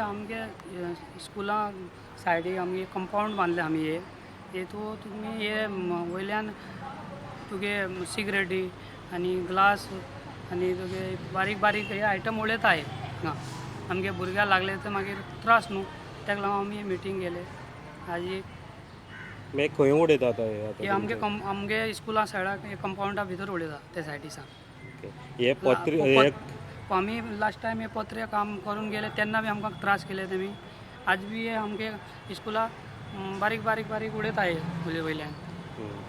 आमगे स्कुला सायडीक आमगे कंपावंड बांदलें आमी हे हेतू तुमी हे वयल्यान तुगे सिगरेटी आनी ग्लास आनी तुगे बारीक बारीक हे आयटम उडयता हे हांगा. आमगे भुरग्याक लागले तर मागीर त्रास न्हू, ताका लागून आमी मिटींग केले हाजी. मागीर खंय उडयता आतां हे हे आतां आमगे तुमचे? आमगे स्कुला सायडाक कंपावंडा भितर उडयता ते सायडीसान. ओके. हे पत्र हे आमी लास्ट टायम हे पत्रे काम करून गेले तेन्ना बी आमकां त्रास केले तेमी. आज बी हे आमगे स्कुला बारीक बारीक बारीक उडयता हे वयले वयल्यान.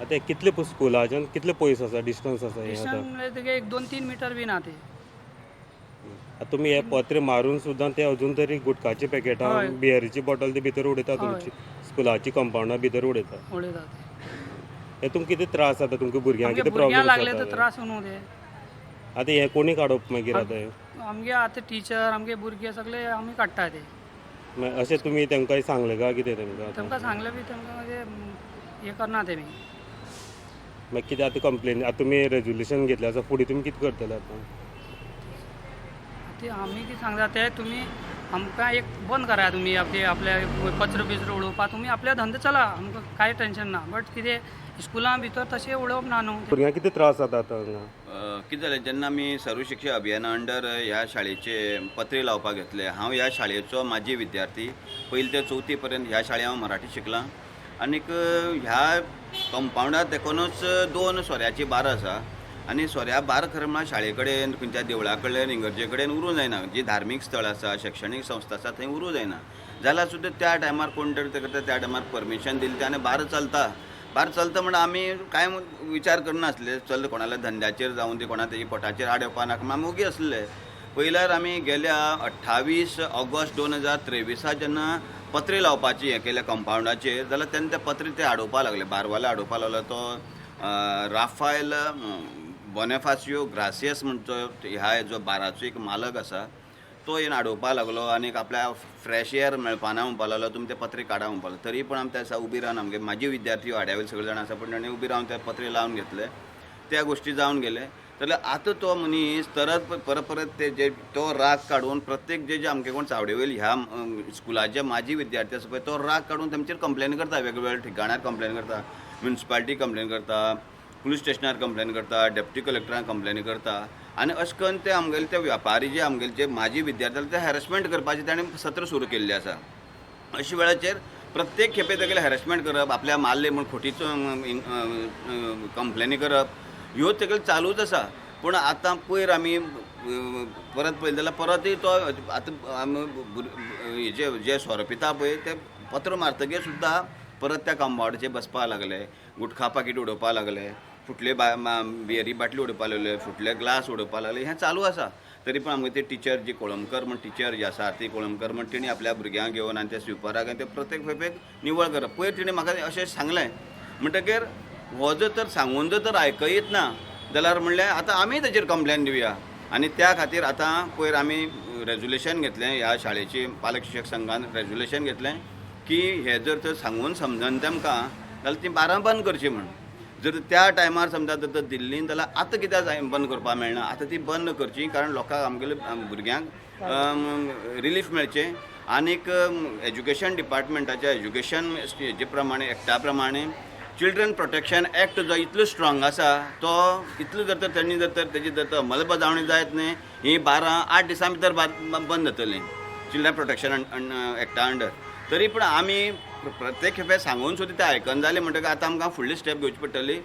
आतां हे कितले स्कुलाच्यान कितले पयस आसा, डिस्टन्स आसा हे आतां? डिस्टन्स म्हणल्यार तुगे एक 2-3 मिटर बी ना ते. आतां तुमी हे पत्रे मारून सुद्दां ते अजून तरी गुटकाचे पॅकेटां, बियरीची बॉटल ती भितर उडयता, तुमची स्कुलाची कंपावंडा भितर उडयता. उडयता ते. हे तुमकां कितें त्रास जाता, तुमकां भुरग्यांक आमगे कितें भुरग्यांक प्रॉब्लम लागले तर जाता? त्रास न्हू ते. आतां हे कोणी काडप मागीर आतां हे? आमगे आतां टिचर, आमगे भुरगे सगळे आमी काडटा ते. मागीर अशें तुमी तांकां सांगलें काय कितें तांकां आतां? तांकां सांगलें बी, तांकां मागीर हें करना तेमी. मागीर कितें आतां कंप्लेन, आतां तुमी रेजोल्युशन घेतलें आसा, फुडें तुमी कितें करतले आतां? ते आमी कितें सांगता ते तुमी आमकां एक बंद करा तुमी आपले आपल्या कचरो बिचरो उडोवपा. तुमी आपले धंदे चला, आमकां कांय टेंशन ना, बट कितें स्कुलां भितर तशें उडोवप ना न्हू. भुरग्यांक कितें त्रास जाता आतां हांगा? कितें जालें, जेन्ना आमी सर्व शिक्षा अभियाना अंडर ह्या शाळेचे पत्रे लावपाक घेतले, हांव ह्या शाळेचो माजी विद्यार्थी. पयली ते चवथी पर्यंत ह्या शाळेंत हांव मराठी शिकलां. आनीक ह्या कंपावंडार तेकूनच 2 सोऱ्याची बार आसा आनी सोऱ्या बार खरें म्हळ्यार शाळे कडेन, खंयच्या देवळा कडेन, इगर्जे कडेन उरूंक जायना. जी धार्मीक स्थळ आसा, शैक्षणीक संस्था आसा, थंय उरूंक जायना. जाल्यार सुद्दां त्या टायमार कोण तरी ताका त्या टायमार परमिशन दिली आनी बार चलता. बार चलता म्हणून आमी कांय विचार करनासले. चल, कोणाल्या धंद्याचेर जावन ती कोणा तेजी पोटाचेर आड येवपा नाका म्हणून आमी ओगी आसले. पयल्यार आमी गेल्या 28 ऑगस्ट 2023 जेन्ना पत्रे लावपाची हें केलें कंपावंडाचेर, जाल्यार तेन्ना ते पत्रे ते हाडोवपा लागले, बारवाले हाडोवपा लागलो. तो राफायल बोनेफासियो ग्रासियस म्हणचो ह्या जो बाराचो एक मालक आसा, तो येवन हाडोवपा लागलो आनी आपल्या फ्रेश एयर मेळपाना म्हणपा लागलो, तुमी ते पत्रे काडा म्हणपा लागलो. तरी पण आमी त्या दिसा उबी रावन, आमगे म्हाजी विद्यार्थी वाड्या वयले सगळे जाण आसा, पण ताणें उबी रावन ते पत्रे लावन घेतले. त्या गोश्टी जावन गेले. जाल्यार आतां तो मनीस तरत परत परत ते जे तो राग काडून प्रत्येक जे जे आमगे कोण चावडे वयले ह्या स्कुलाचे माजी विद्यार्थी आसा पळय, तो राग काडून तेमचेर कंप्लेन करता, वेगवेगळ्या ठिकाणार कंप्लेन करता, म्युनिसिपालिटी कंप्लेन करता, पुलीस स्टेशनार कंप्लेन करता, डेप्टी कलेक्टरान कंप्लेन करता. आनी अशें करून ते आमगेले ते व्यापारी जे आमगेले जे माजी विद्यार्थी ते हॅरसमेंट करपाचें ताणें सत्र सुरू केल्लें आसा. अशा वेळाचेर प्रत्येक खेपे तेगेले हॅरसमेंट करप, आपल्या मारले म्हूण खोटीचो कंप्लेनी करप, ह्यो तेगेले चालूच आसा. पूण आतां पयर आमी परत पळयलें जाल्यार परतूय तो आतां आमी हेजे जे सोरो पिता पळय ते पत्र मारतगीर सुद्दां परत त्या कंपावंडाचेर बसपाक लागले, गुटखा पाकीट उडोवपाक लागले, फुटले बियरी बाटली उडोवपाक लागले, फुटले ग्लास उडोवपाक लागले. हें चालू आसा. तरी पण आमगे ते टिचर जी कोळंबकर म्हण टिचर जी आसा, आरती कोळंबकर म्हण, तिणी आपल्या भुरग्यांक घेवन आनी त्या स्विपराक आनी ते प्रत्येक खेपेक निवळ करप. पयर तिणें म्हाका अशें सांगलें म्हणटकीर हो जर तर सांगून जर तर आयकयत ना जाल्यार म्हणलें आतां आमी ताचेर कंप्लेन दिवया. आनी त्या खातीर आतां पयर आमी रेजोल्युशन घेतलें, ह्या शाळेची पालक शिक्षक संघान रेजोल्युशन घेतलें की हे जर तर सांगून समजन तेमकां जाल्यार ती बारां बंद करची म्हण. जर त्या टायमार समजा जर तर दिल्ली जाल्यार आतां कित्याक जाय बंद करपाक मेळना, आतां ती बंद करची, कारण लोकांक आमगेले भुरग्यांक रिलीफ मेळचें. आनीक एज्युकेशन डिपार्टमेंटाच्या एज्युकेशन हेजे प्रमाणे, एक्टा प्रमाणे चिल्ड्रन प्रोटेक्शन एक्ट जो इतलो स्ट्रॉंग आसा, तो इतलो जर तर तेणी जर तर तेजी जर तर अंमलबजावणी जायत न्ही, ही बारां 8 दिसां भितर बंद जातलीं चिल्ड्रन प्रोटेक्शन एक्टा अंडर. तरी पण आमी प्रत्येक खेपे सांगून सुद्दां ते आयकना जालें म्हणटकीर आतां आमकां फुडली स्टेप घेवची पडटली.